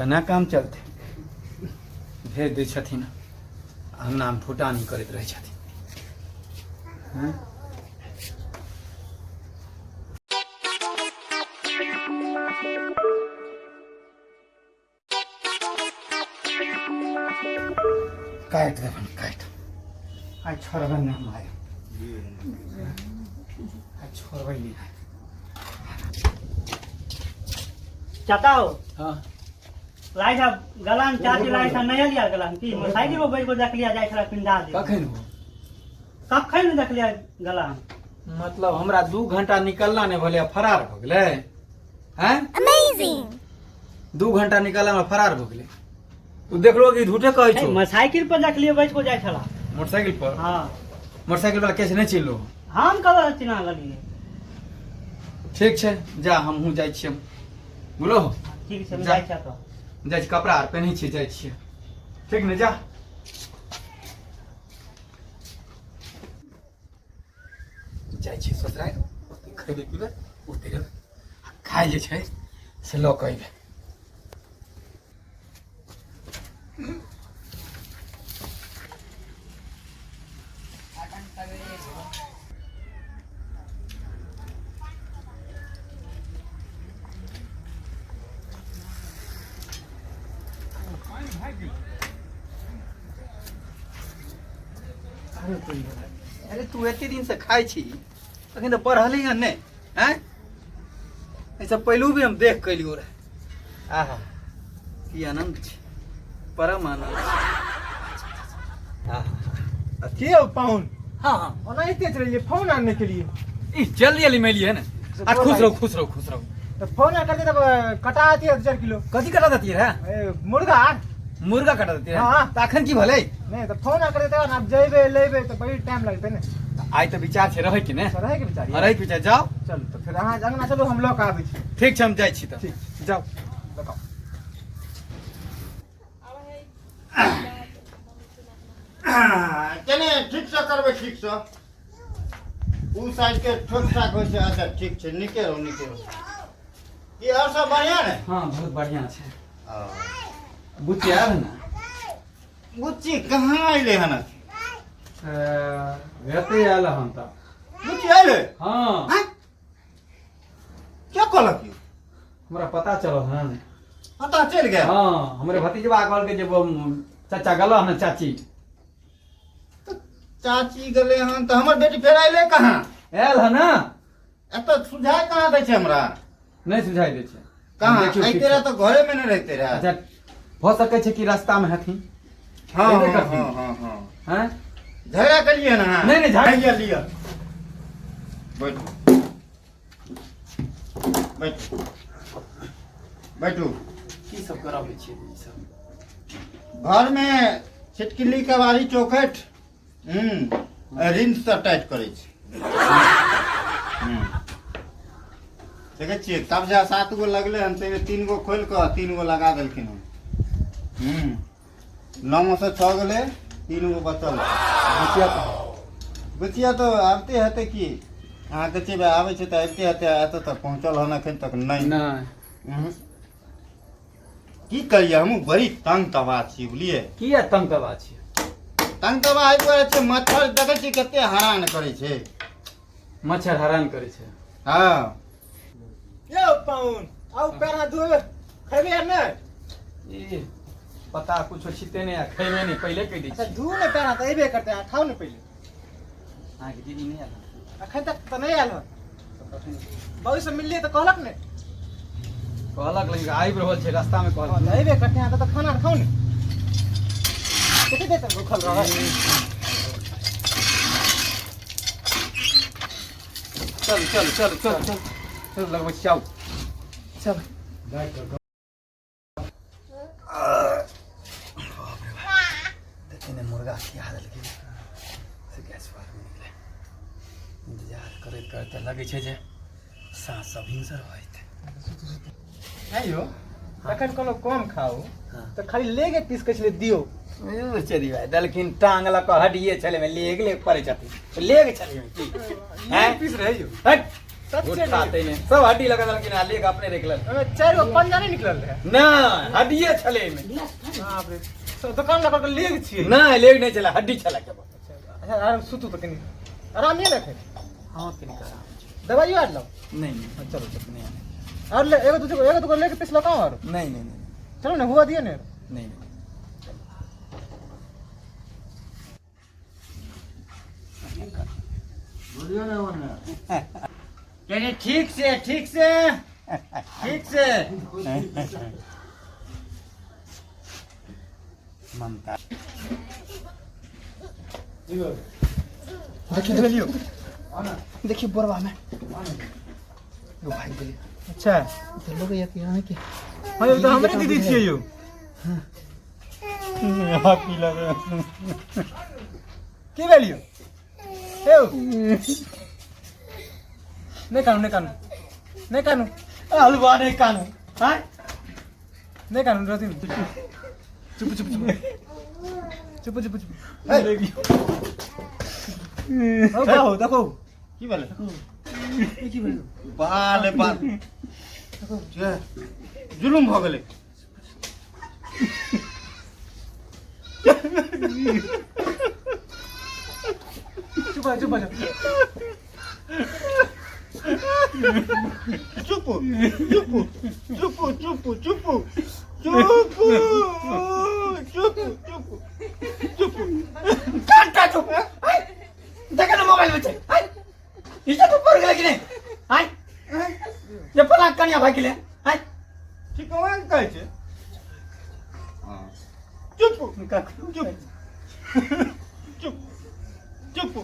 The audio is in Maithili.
एना काम चलतै भेज दै छथिन अङ्गनामे फुटानी करैत रहै छथिन हँ काटि देबनि काटि आइ छोड़बै नहि हम आइ आइ छोड़बै नहि आइ चाचा हो हँ लाइ था गलान चाची लाइ था नहीं लिया गलान की मोटरसाइकिल पर बैठ के देख लिया जाय छला पिंडा दे कखन हो कखन देख लिया गलान मतलब हमरा 2 घंटा निकलना नहि भेलै आ फरार भऽ गेलै हैं 2 घंटा निकलला मे फरार भऽ गेलै तू देखलो कि झूठे कहै छौ मोटरसाइकिल पर देख लिया बैठ के जाय छला मोटरसाइकिल पर हाँ मोटरसाइकिल वाला कैसे नहि चिन्हलो हम कब चिन्हा गेलिए ठीक छै जा हमहूँ जाइ छियै बोलो ठीक छै हम जा। जाइ छियै तऽ जाइ छी कपड़ा आर पहिनै छियै जाइ छियै ठीक ने जा जाइ छियै ससुरारि ओतै खयबै पीबै ओतै रहबै आ खाय जे छै से लऽ कऽ अयबै अरे तू एते दिन से खाइ छी अखन तऽ पढ़लही हन नहि आँय एहिसँ पहिलू भी हम देख कऽ एलियो रहे आहा की आनन्द छै परम आनन्द छै आहा के हो पाहुन हाँ हाँ ओनाहिते चलिए फोन आनने के लिए ई जल्दी जल्दी मिलिए है ना आ खुश रहो खुश रहो खुश रहो तो फोन आ करते तब कटा आती है 2-4 किलो। कथी कटा देती है? ए, मुर्गा। मुर्गा कटा देती है? हाँ। तऽ अखन की भेलै? नहीं तो फोन आ करते तब आप जेबे लेबे तो बड़ी टाइम लगते ने। आइ तऽ विचार छै रहै के ने। तो रहे के विचार? रहै के विचार, जाओ। चल तो फिर अहाँ अंगना चलू, हम लऽ के आबै छी। ठीक छै, हम जाइ छी तऽ। ठीक। जाओ। बताओ। केने ठीकसँ करबै, ठीकसँ ओ साइडके ठोक ठाक होइ छै। अच्छा, ठीक छै, नीके रहू, नीके रहू। की आओर सब बढ़िआँ ने? हाँ, बहुत बढ़िया छै। बुच्ची आयल ने? बुच्ची कहाँ अयलै हन? हेतै आयल हन तऽ। बुच्ची अयलै? हाँ। आँय? क्या कहलक यौ? हमरा पता चलल हन। पता चलि गेल? हाँ, हमरे भतीजवा कहलकै जे चाचा गेल हन चाची। चाची गेलै हन तऽ हमर बेटी फेर अयलै कहाँ? आयल हन ने। एतऽ सुझाय कहाँ दै छै हमरा? नहि सुझाइ दै छै? कहाँ? देखियौ, अइते ठीक रहे छै। तऽ घरेमे नहि रहिते रहे। अच्छा, भऽ सकै छै कि रास्तामे हेथिन। हँ। एबे हँ। करथिन। हँ हँ हँ। हैं? झगड़ा करिए ना? नहीं, झगड़ा- लिअ, लिअ, बैठू, बैठू, बैठू। की सब कराबै छियै ई सब? घरमे छिटकिली, कबाड़ी, चौखट रिंच से टाइट करै छै। देखै छियै, कब्जा सात गो लगलै हन, ताहिमे तीन गो खोलि कऽ तीन गो लगा देलखिन हन। नओ से छओ गेलै, तीन गो बचल। बुचिया कहाँ? बुचिया तऽ आबिते हेतै की। अहाँके छियै, आबै छै तऽ आबिते हेतै। एतऽ तक पहुँचल हन एखन तक नहि। नहि। उहूँ। की करियै, हमहूँ बड़ी तंग तबाह छी, बुझलियै? किया तंग तबाह छियै? तंग तबाह एहि दुआरे छै, मच्छर देखै छियै कते हरान करै छै। मच्छर हरान करै छै? हँ। यौ पाहुन, आउ, पैर हाथ धोबे, खेबै आर नहि? ई पता कुछो छिते नहि आ खैबे नहि, पहिले कहि दै अच्छा। छी। धू ने पैर हाथ, अयबे करतै, अहाँ खाउ ने पहिले। अहाँके दीदी नहि आयल? अखन तक तऽ नहि आयल हन। तऽ कखन? बाबू से मिललियै तऽ कहलक ने। कहलक, लेकिन आबि रहल छै रास्तामे हँ, कहलक। तऽ अयबे करतै, अहाँ तऽ खाना आर खाउ ने। कते देर तक भूखल रहबै? चल चल चल चल चल चल, लगबै छी, आउ, चल। देखिए ने, मुर्गा खिया देलकै से गैस पर निकले। इंतजार करैत करैत लगै छै जे साँझ सब भिनसर भऽ जेतै। नहि यौ, तखन कहलहुँ कम खाउ। हाँ। तऽ खाली लेगे पीस कहै छलै दियौ। चली भाई, देलखिन टांग लऽ कऽ हड्डिए छलै, लेग लेग पड़ै छथिन, लेग छलै की? लेग पीस रहै यौ। हट। सच्चे गोटा ने। तैने सब हड्डी लगा देलखिन आ लेग अपने रख लेलखिन। ओहिमे चारि गो पंजा नहि निकलल रहै? नहि, हड्डिए छलै एहिमे। बाप रे, सब दोकान लगा कऽ लेग छियै? नहि, लेग नहि छलै, हड्डी छलै केवल। अच्छा, आराम सुतू तऽ कनि आराम नहि रखै? हँ, कनि आराम छै। दवाइयो आर लाउ। नहि नहि, चलू चलू। नहि। आर ले एगो दूगो, एगो दूगो लेके पीस लगाओ आर। नहि नहि नहि। चलू ने, हुआ दिअ ने। नहि नहि। बोलियौ ने ओने। कनि ठीक से, ठीक से, ठीक से। ममता। देखियौ। देखियौ, बोरवा में एगो भागि गेलै। अच्छा। तऽ लगैया कि अहाँके। हँ यौ, तऽ हमरे दीदी छियै यौ। की लगे? की भेल यौ? यौ, नहि कानू, नहि कानू, नहि कानू। हलुआ, नहि कानू, आँय। नहि कानू, रहथिन। चुप चुप चुप चुप चुप चुप। देखो देखो। की भेलै? बाल बाल जुलुम भऽ गेलै। चुप हो, चुप हो। चुप चुप चुप चुप चुप चुप चुप चुप चुप। कांटा चुप। आँय, देखे ने, मोबाइल में छै। आँय, ई सब ऊपर गेलै कि नहि? आँय, ये फलां कनिया भागि गेलै। आँय। ठीक वएह कहै छै, चुप चुप चुप चुप।